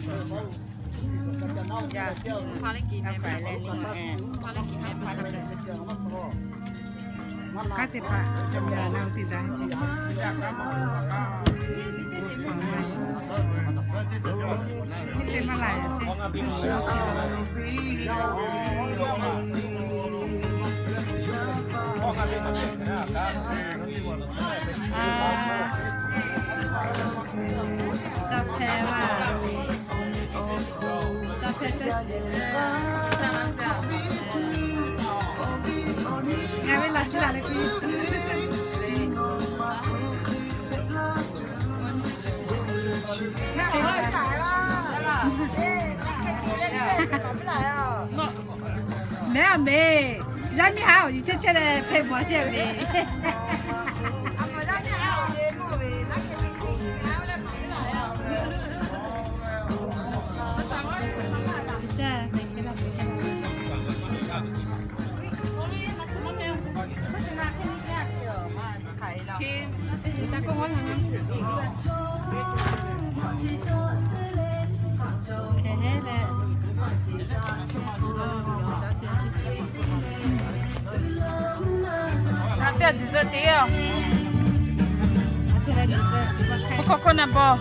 Hk'aˬ hk'e te hpaˍ, na te ta. Te maˇ la yaꞈ te. Ca hpehꞈ la. Ca hpehꞈ te. Ngaˬ ve laꞈ shi laˬ leh k'o, ngaˬ ve laꞈ Mehˉ a mehˉ, yaˇ miˇ haˉ awˬ nyi chehˇ chehˇ leh hpehꞈ bawˬ chehˇ ve. Aˬ teˇ dessert te yoˬ. Coconut ball.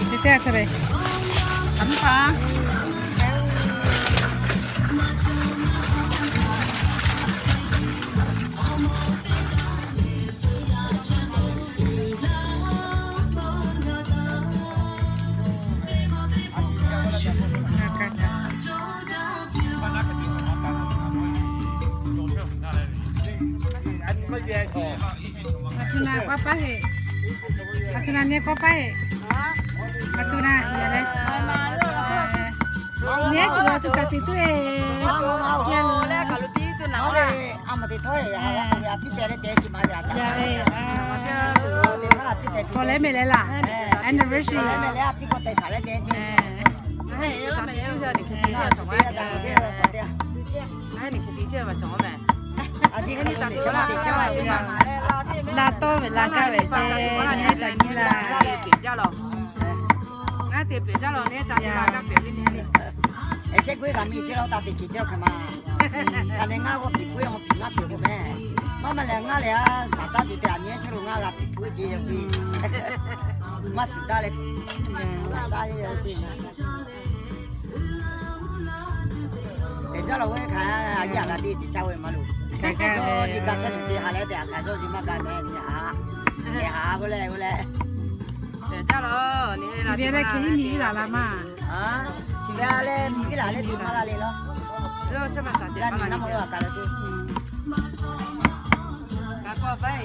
Te teˇ g'aˇ ca ve. Aˬ miˇ hpaˇ. Aˬ htoꞈ na k'awꞈ paˇ heˆ. Aˬ htoꞈ na nyi k'awꞈ paˇ heˆ. Aˬ htoꞈ na yaꞈ leh. Nyi tuˬ awˬ tuˬ kaꞈ teꞈ tuˬ e. Yaꞈ leh. Aˬ htoꞈ na piˇ tehꞈ leh te chi ma ve aꞈ caˉ. Yaꞈ ve. K'awꞈ leh mehˍ leh laˇ. Anniversary. K'awꞈ leh mehˍ leh a piˇ k'awꞈ te shaˍ leh te chi. Laˇ tawˇ ve laˇ gaˇ ve ce, nyi caꞈ nyi laˇ. Ngaˬ te pehˬ jaˇ lawˬ, neh ca te la gaˇ pehˬ ve neh. Eˬ, shehˆ g'uˇ kaꞈ miˬ ceˇ lawˇ, taˇ te kiˬ ceˇ lawˇ hk'e ma. Kaꞈ leh ngaˇ g'awˇ piˍ puiˉ, awˬ piˍ ngaˇ piˍ k'o meh. Maˇ maˇ leh ngaˇ leh a shaˍ caˇ tuˬ te a nyi chehˇ lo ngaˇ g'a piˍ puiˉ ce yaˇ piˇ. Maˇ shuˍ taˇ leh shaˍ caˇ yaˇ piˇ. Pehˬ jaˇ lawˬ ve hk'aˬ, a yaˇ g'a te tiˉ caˇ ve maˇ loˬ. Kaꞈ kaꞈ, yawˇ zi kaꞈ chehˇ tuˬ te ha leh te a kaꞈ yawˇ zi maˇ g'a meh ni a. Shehˍ ha k'oˆ leh k'oˆ leh. Pehˬ jaˇ lawˬ, ni ve leh ke iˉ miˬ iˉ laˬ la maˇ. Shiˍ ve a leh miˬ iˉ laˬ leh te maˇ la le lawˬ. Yaˇ miˬ naˇ maˇ lo a kaꞈ lawˬ ce.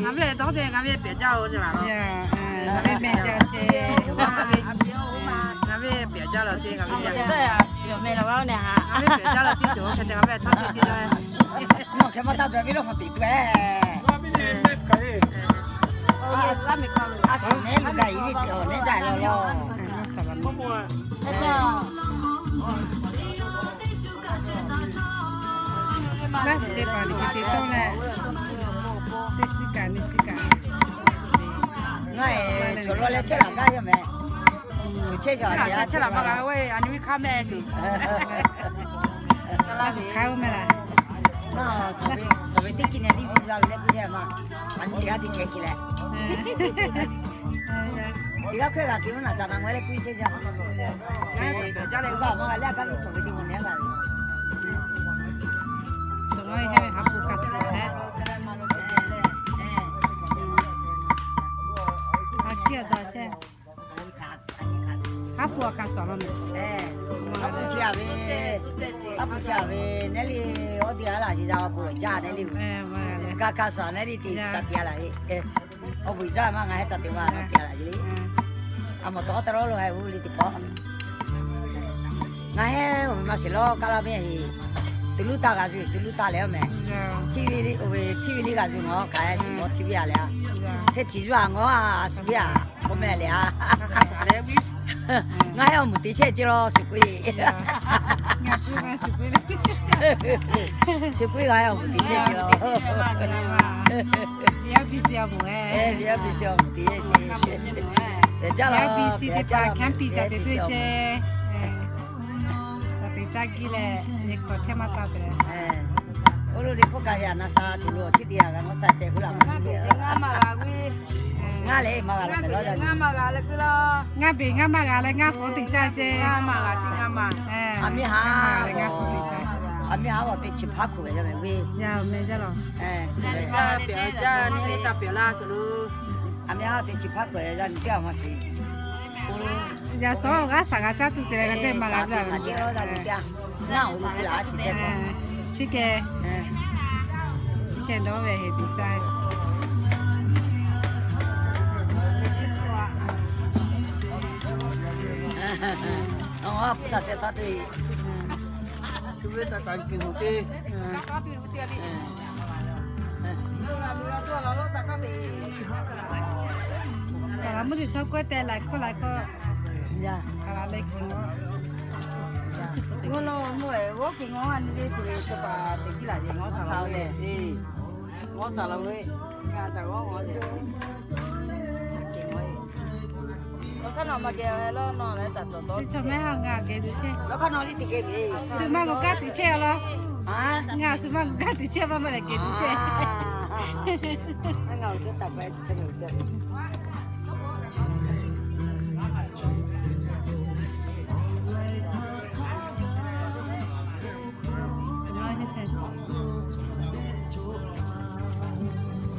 Ngaˬ ve dawˇ te ngaˬ ve pehˬ jaˇ-oˬ ce laˬ lawˬ. Ngaˬ ve mehˬ jaˇ ce. Ngaˬ ve pehˬ jaˇ lawˬ ce, ngaˬ ve pehˬ jaˇ lawˬ ce, ngaˬ ve hk'e te ngaˬ ve htaˇ ce ce. Nawˬ hk'e maˇ taˇ dawˬ ve lo hk'aw teꞈ tuˬ e. A shuˍ nehˉ lu gaˬ iˉ ve teˇ awˬ nehˉ jaˇ lawˬ lawˬ. Ngaˬ hui teˇ hpaˍ liꞈ hk'e te tawˇ leh, teˇ shiˉ kaꞈ nyiˇ shiˉ kaꞈ. Ngaˬ hui cawˬ law leh chehˇ laˬ gaˇ yawˇ meh. Cawˬ chehˇ cawˬ a chehˇ laˬ maˇ g'a ve, a nyi ve hk'aˇ meh tuˬ. Hk'aˇ meh laˬ. Ngaˬ cawˬ ve teˇ kiˇ neh liˇ viˇ la ve leh piˇ chehˇ ma. A nyi teˇ g'aˇ teˇ chehˇ kiˇ leh. Teˇ g'aˇ hk'e g'a kiˇ mvuhˇ naˬ ca na ngaweh leh piˇ chehˇ jaˇ. Ngaˬ hui cawˬ pehˬ jaˇ leh g'a maˇ g'a leh a kaˇ ve cawˬ ve teˇ kiˇ neh g'a ve. Cawˬ law leh ha ve ha k'o kaꞈ suhˍ leh. Ha kiˇ a taw chehˇ. Haˉ pui a kaꞈ suhˍ law meh. Haˉ pui chi a ve, haˉ pui chi a ve, nehˉ le, awˬ teˇ g'aˇ laˬ ce yaˇ awˬ pui lawˬ jaˇ nehˉ le. Kaꞈ kaꞈ suhˍ nehˉ le te ca te a laˬ ve. Awˬ pui jaˇ maˇ ngaˬ heh ca te maˇ te a laˬ ve le. A mawˬ tawˬ awˬ ta lawˉ lo heh uˉ le teˇ pawˆ. Ngaˬ heh awˬ meh maˇ shiˍ lawˉ kaˇ laˇ meh heˍ. Tuˬ luˉ taˇ g'a ve, tuˬ luˉ taˇ leh awˬ meh. Chi ve le, oˇ ve chi ve le g'a ve ngaˬ hk'aˬ heh shiˍ mawˬ chi ve a leh a. Hk'e tiꞈ zuˇ a ngaˬ a shu ve a. K'o meh le a. Ngaˬ heh awˬ meuˍ te chehˇ ce lawˬ shu k'oˆ e. Shu k'oˆ e ngaˬ heh awˬ meuˍ te chehˇ ce lawˬ. Ve yaˇ piˇ si a moˍ e. Ve yaˇ piˇ si a moˍ te ce. Ve yaˇ piˇ si teˇ hpaˍ kanˉ piˇ ca te tuˬ ce. Awˬ teꞈ caˇ giˇ leh, nyi hkawꞈ chehˇ maˇ taˇ te. Oˇ lo le hk'oˆ kaꞈ yaꞈ na sha tuˬ lo awˬ chi teˇ yanˇ g'a nawˉ sha tehꞈ k'oˆ laˇ maˇ. Ngaˇ lehˬ maˇ g'a la mehˍ law. Ngaˇ maˇ g'a leh keu laˇ. Ngaˇ beˬ ngaˇ maˇ g'a leh ngaˇ hpawˇ teꞈ caˇ ce. Ngaˇ maˇ g'a tiˉ ngaˇ maˇ. A miˇ haˉ, a miˇ haˉ awˬ teꞈ chi hpaˇ hkuˬ ve yaˇ mehˍ ve. Yaˇ mehˍ jaˇ law. Pehˬ jaˇ, neˇ taˇ pehˬ laˇ cawˬ lo. A miˇ haˉ awˬ teꞈ chi hpaˇ hkuˬ ve yaˇ nyi teˇ a maˇ shiˍ. Yaꞈ shawˉ g'aˇ shaˍ g'a caˇ tuˬ te leh g'a teˇ maˇ g'a shaˍ tuˬ shaˍ ceˇ lawˇ yaˇ nyi teˇ a. Ngaˇ awˬ lo te laꞈ a shiˍ ceh k'o. Chi keh, chi keh dawˇ ve heˍ teꞈ caˇ. Awˬ hpu taꞈ te taˇ te. Shu ve taꞈ taꞈ kuiˬ hoˍ te. Saˍ laˍ mvuhˇ teꞈ htawˇ kawehˇ teh laiˬ hkawˇ laiˬ hkawˇ. Yaˇ hk'aˬ laˬ leh kuiˬ. Mvuhˇ naw mvuhˇ eˬ g'awˇ kuiˬ ngawˇ a nyi le kuiˬ le, chi pa teꞈ kiˇ laˬ yehˬ ngawˇ saˍ laˍ ve. Ngawˇ saˍ laˍ ve. Ngaˬ caˬ g'awˇ ngawˇ yehˬ. Lawˬ hk'aˇ nawˬ maˇ geh lawˇ nawˬ leh taˍ cawˬ tawˇ. Chi chaw mehˉ ha ngaˬ geh tuˬ chehˇ. Lawˬ hk'aˇ nawˬ liˇ teꞈ geh ve. Shu maˇ g'awˬ gaˇ teꞈ chehˇ a laˇ. Ngaˬ shu maˇ g'awˬ gaˇ teꞈ chehˇ maˇ maˇ leh geh tuˬ chehˇ. Ngaˬ awˬ cawˇ caˍ pehꞈ tuˬ chehˇ ve.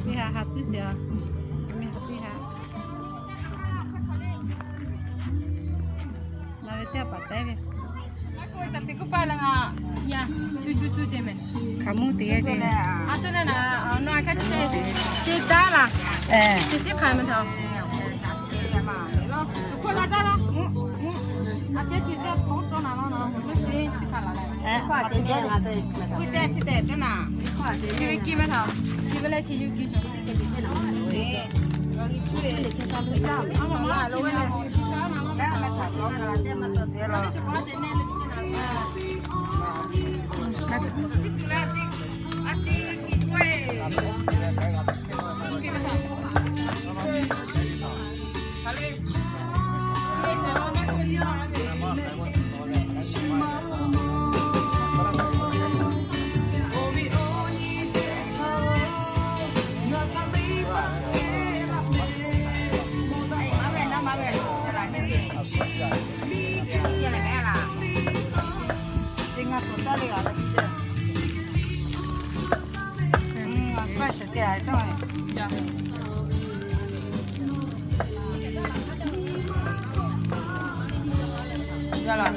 Teˇ ha ha tuˉ sheˍ a. Teˇ ha teˇ ha. Naˬ ve teˇ hpaˍ tehˉ ve. Hkaoˍ monˇ teꞈ ce. Chi daˇ laˬ. Chi shiˉ hk'aˬ ma htaꞈ. Chi ve kiˇ maˇ htaꞈ. Chi ve leh chi yuˇ kiˇ cawˬ. Yaˇ laˬ.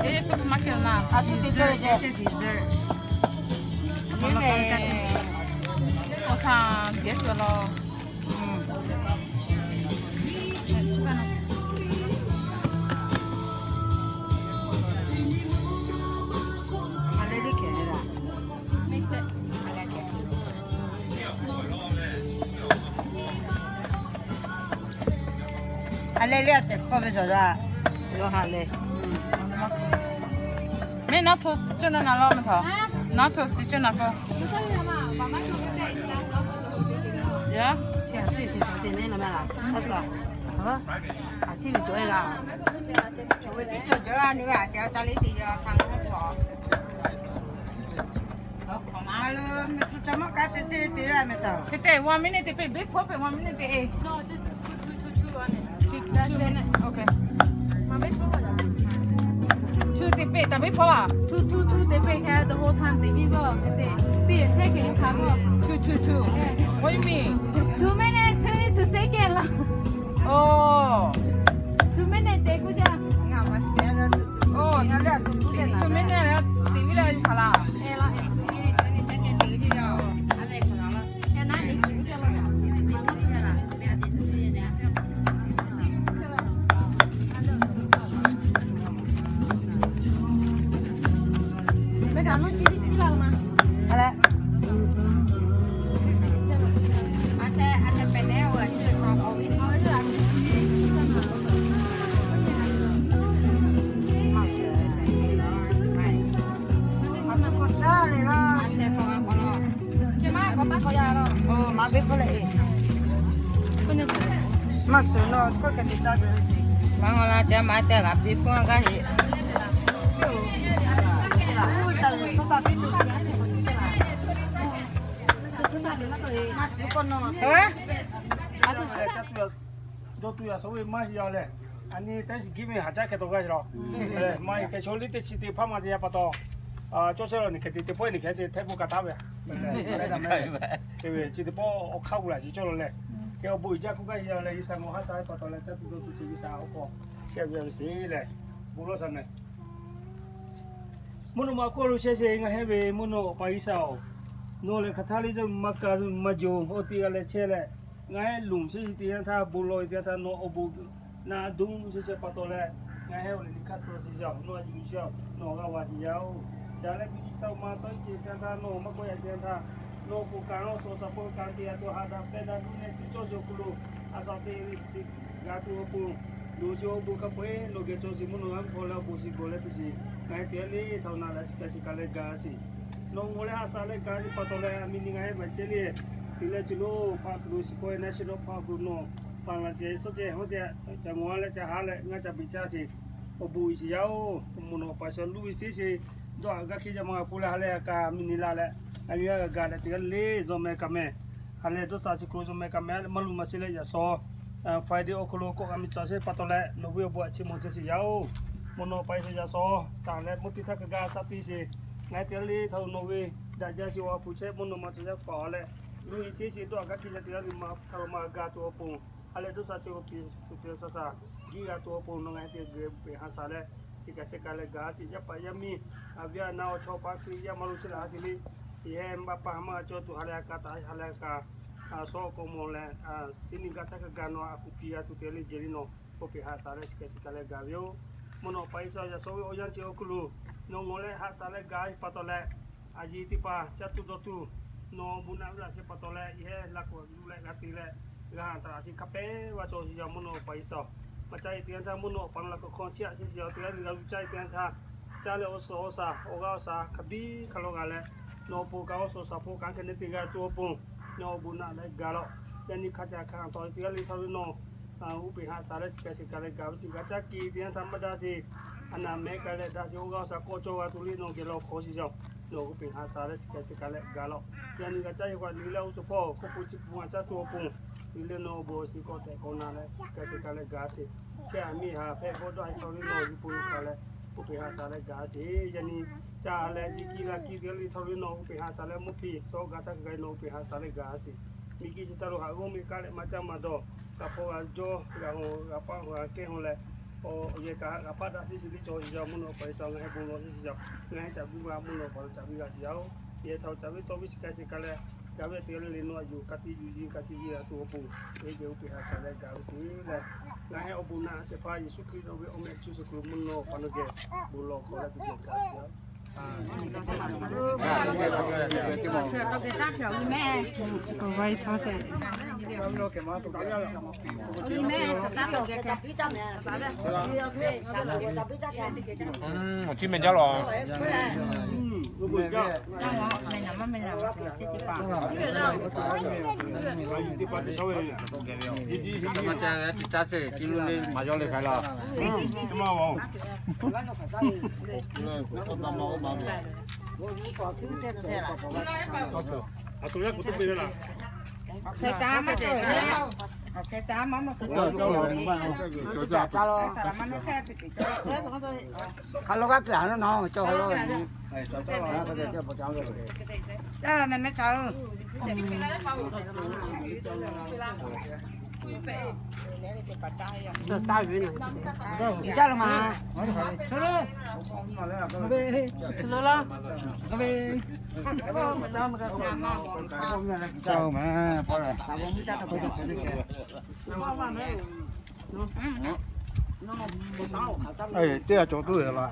Eˇ, supermarket naˍ. Awˬ hk'aˇ geh tuˬ law. A leh leh a tehꞈ hk'awˇ ve zawˬ la. Yawˇ ha leh. Mehˆ naˉ hto cawˇ naˉ na lawˇ meh htaꞈ. Naˉ hto cawˇ naˉ k'o. Yaˇ. A ciˉ ve cawˬ e la. Hk'e te one minute te peˇ, beˇ hpawˇ peˇ one minute te e. Two te peˇ, taˍ beˇ hpawˇ laˬ. Two, two, two te peˇ hk'e the whole time te viˉ g'awˇ hk'e te. Peˇ hk'e hk'e hk'a g'awˇ. Two, two, two. What you mean? Two minute, twenty two second laˬ. Oh. Two minute te k'oˆ jaˇ. Oh, two minute leh te viˉ leh yuˬ hk'aˬ laˬ. Maˇ ve hpfuhˇ leh e. Maˇ shuˍ nawˬ hkawˇ kaꞈ te taˍ ve. Maˇ ngaˬ la te maˇ te g'a piˇ hpfuhˇ gaˇ heˆ. Dawˇ tuˬ yaꞈ shawˉ ve maˇ shiˍ yaˇ leh, a nyi Thanksgiving haˍ caˉ hkeh taw g'aˇ shiˍ la. Maˇ heˆ hkeh chaw liˇ teˇ chi te hpawˇ maˇ te yaˇ pa taw, cawˇ chehˇ la ni hkeh te te pawehˇ ni hkeh te htehˇ pawˆ ka taˍ ve. Chi te pawˆ awˬ hk'aˇ g'uˇ laˬ chi cawˇ la leh, hkeh awˬ bon uiˍ jaˇ k'oˆ gaˇ shiˍ yaˇ leh, G'uiˬsha nawˬ haˉ shaˉ pa taw leh caˇ tuˬ dawˇ tuˬ chi G'uiˬsha awˬ hk'aw chehˇ ve yoˬ sheˍ leh, bon lawˇ shaˍ meh. Mvuhˇ naw ma hk'oˆ lo chehˇ sheˍ ngaˬ hehˉ ve mvuhˇ naw awˬ pa G'uiˬsha-oˬ, nawˬ lehˬ hk'aˬ htaˇ liˇ maˇ ka maˇ jo, awˬ ti g'a leh chehˇ leh, ngaˬ hehˉ loˍ sheˍ teˇ yanˇ htaˇ bon lawˬ ve teˇ yanˇ htaˇ nawˬ awˬ bon naꞈ duˉ sheˍ sheˍ pa taw leh, ngaˬ hehˉ awˬ liꞈ liꞈ hk'aˇ suh sheˍ yaˇ-oˬ, nawˬ a yuˬ sheˍ-oˬ, nawˬ g'a g'a sheˍ yaˇ-oˬ. Ca leh miˬguiˬ chi htaꞈ ma tawˇ iˉ ceuˬ teˇ yanˇ htaˇ nawˬ maˇ k'oˆ yaꞈ teˇ yanˇ htaˇ, nawˬ k'oˍ kaꞈ nawˬ suh shaˍ hpawˇ kaꞈ te yaꞈ tuˬ haꞈ daꞈ pehˇ daꞈ tuˬ leh teˇ cawˇ sheˍ awˬ hk'aw lo, a shaˍ te ve chi g'a tuˬ awˬ pon, loˍ sheˍ awˬ bon hk'a peu-eˬ nawˬ geh cawˇ sheˍ mvuhˇ naw g'a mvuhˇ hk'aw leh awˬ bon shiˍ gawˬ leh teˇ shiˍ ngaˬ hehˉ te leh htaꞈ na leh shiˍ ka shiˍ ka leh gaˬ sheˍ. Nawˬ ngawˬ leh haꞈ shaˍ leh gaˬ ve pa taw leh a miˬ ni ngaˬ hehˉ maˍ sheˍ le. Teˇ leh chi lo pa hk'aw lo shiˍ k'oˆ ve national park g'uˇ nawˬ pa la ceh suhˉ ceh hawˉ ceh ca ngawˬ leh ca haˉ leh ngaˬ ca beˬ caˇ sheˍ. Awˬ bon uiˍ sheˍ yaˇ-oˬ, mvuhˇ naw pa G'uiˬsha luˇ ve sheˍ sheˍ, dawˇ haꞈ gaˇ hkiˇ jaˇ maˇ g'a k'oˆ leh ha leh ha ka miˬ ni la leh, a miˬ g'a gaˬ leh teˇ g'aˇ le le zawˇ meh ka meh, ha leh dawˇ sha chi hk'aw lo zawˇ meh ka meh maˇ luˬ maˇ sheˍ leh yaꞈ shaw Friday awˬ hk'aw lo kawˆ g'a miˬ caˇ sheˍ pa taw leh nawˬ ve awˬ bon a chi mawˬ chehˇ sheˍ yaˇ-oˬ. Mvuhˇ naw pa G'uiˬsha yaꞈ shaw taˍ leh mvuhˇ teˇ htaˇ hk'a gaˇ shaˉ piˇ sheˍ. Ngaˬ hehˉ te leh htaꞈ nawˬ ve daꞈ jaˇ sheˍ awˬ ha hpu chehˇ mvuhˇ naw ma cawˬ yaˇ paˍ leh, luˇ ve sheˍ sheˍ dawˇ haꞈ gaˇ hkiˇ jaˇ teˇ g'aˇ le ma hk'a lo ma g'a tuˬ awˬ pon, ha leh dawˇ sha chi awˬ piˍ tuˬ piˍ sha sha, jiˇ g'a tuˬ awˬ pon nawˬ ngaˬ hehˉ te geh peꞈ haꞈ shaˍ leh, shiˍ ka shiˍ ka leh gaˬ sheˍ. Yaˇ paˍ yaˇ miˇ, a viˉ a na awˬ chawˇ paˍ Hkriꞈ yaˇ maˇ lo chehˇ leh ha sheˍ le, yehˬ maˇ pa maˇ g'a cawˇ tuˬ ha leh ha ka taˍ ha leh ha ka, a shaw k'awꞈ mawˬ leh, shiˍ ni gaˇ htaˇ hk'a gaˇ nawˬ a kuˬ piˇ g'a tuˬ te leh jehˬ le nawˬ k'oˆ peꞈ haꞈ shaˍ leh shiˍ ka shiˍ ka leh gaˬ ve yoˬ. Mvuhˇ naw pa G'uiˬsha yaꞈ shaw ve awˬ yanˇ chi awˬ hk'aw lo, nawˬ ngawˬ leh haꞈ shaˍ leh gaˬ ve pa taw leh, a yeˬ teˇ hpaˍ caˇ tuˬ dawˇ tuˬ, nawˬ bon naꞈ ve laꞈ sheh pa taw leh yehˬ laꞈ k'awꞈ yuˬ leh g'a te leh, g'a haꞈ taˍ laꞈ sheh hk'a pehˉ g'a cawˬ sheˍ yaˇ mvuhˇ naw pa G'uiˬsha-oˬ. Maˇ caˇ ve teˇ yanˇ htaˇ mvuhˇ naw pa laꞈ k'awꞈ hk'aw chiˇ aꞈ sheˍ sheˍ yaˇ teˇ g'aˇ le g'a yuˬ caˇ ve teˇ yanˇ htaˇ, caˇ leh awˬ suhˍ awˬ shaˍ awˬ g'aˇ awˬ shaˍ hk'a biˇ hk'a law g'a leh, nawˬ awˬ pon kaꞈ awˬ suhˍ awˬ shaˍ hpu kaꞈ hk'e ne te g'a tuˬ awˬ pon, nawˬ awˬ bon naꞈ leh gaˬ lawˬ. Yaꞈ nyi hk'a ca hk'a taw teˇ g'aˇ le htaˇ ve nawˬ uˉ peꞈ haꞈ shaˍ leh shiˍ ka shiˍ ka leh gaˬ ve shiˍ g'a caˇ ke teˇ yanˇ htaˇ maˇ daꞈ sheˍ, a naˍ mehˆ ka leh daꞈ sheˍ awˬ g'aˇ awˬ shaˍ k'awꞈ cawˇ g'a tuˬ le nawˬ geh law hk'aw sheˍ yaˇ, nawˬ uˉ peꞈ haꞈ shaˍ leh shiˍ ka shiˍ ka leh gaˬ lawˬ. Yaꞈ nyi g'a caˇ yehˬ k'o a nyi leh oˇ suhˍ hpawˇ hk'oˆ k'o chi hpu a caˇ tuˬ awˬ pon, nyi leh nawˬ awˬ bon shiˍ k'awꞈ tehꞈ k'awꞈ na leh shiˍ ka shiˍ ka leh gaˬ sheˍ. Chehˇ a miˇ haˍ hpehꞈ bawˆ dawˇ a htaw le nawˬ yuˬ po yuˬ hkanˍ leh uˉ peꞈ haꞈ shaˍ leh gaˬ sheˍ. Yaꞈ nyi caˇ leh jiˇ kiˇ la kiˇ teˇ g'aˇ le htaˇ le nawˬ uˉ peꞈ haꞈ shaˍ leh mvuhˇ hpiˇ shawˉ gaˬ htaˇ hk'a gaˬ nawˬ uˉ peꞈ haꞈ shaˍ leh gaˬ sheˍ. Miˬ guiˬ chi htaˇ lo haꞈ g'awˇ meh kaˇ leh maˇ caˇ maˇ dawˇ, g'a hpaw g'a jawˇ g'a hawˬ g'a paˆ g'a kehˉ hawˬ leh, awˬ yehˬ kaꞈ g'a paˆ daꞈ sheˍ sheˍ teˇ cawˬ sheˍ yaˇ mvuhˇ naw pa G'uiˬsha ngaˬ hehˉ bon lawˬ sheˍ sheˍ yaˇ, ngaˬ hehˉ caꞈ guˇ g'a mvuhˇ naw pa lo caꞈ viˇ g'a sheˍ yaˇ-oˬ. Yehˬ htaꞈ caꞈ viˇ tawˇ viˇ shiˍ ka shiˍ ka leh, gaˬ ve teˇ g'aˇ le le nawˬ a yuˬ ka tiꞈ yuˬ yiˇ ka tiꞈ viˇ g'a tuˬ awˬ pon, yehˬ geh uˉ peꞈ haꞈ shaˍ leh gaˬ ve sheˍ leh, ngaˬ hehˉ awˬ bon naꞈ shehˍ hpaˇ Yeˍsuˆ Hkriꞈ nawˬ ve awˬ meh chi suhˍ hk'aw lo mvuhˇ naw pa nawˬ geh bon lawˬ hk'aw leh teˇ cawˬ caꞈ sheˍ yaˇ. Awˬ chi meh jaˇ lawˬ. Maˇ ca g'a ti taˇ ceh ti lo le maˍ yaw le k'ai laˇ. Teˇ g'aˇ cawˬ tuˬ ve laˇ.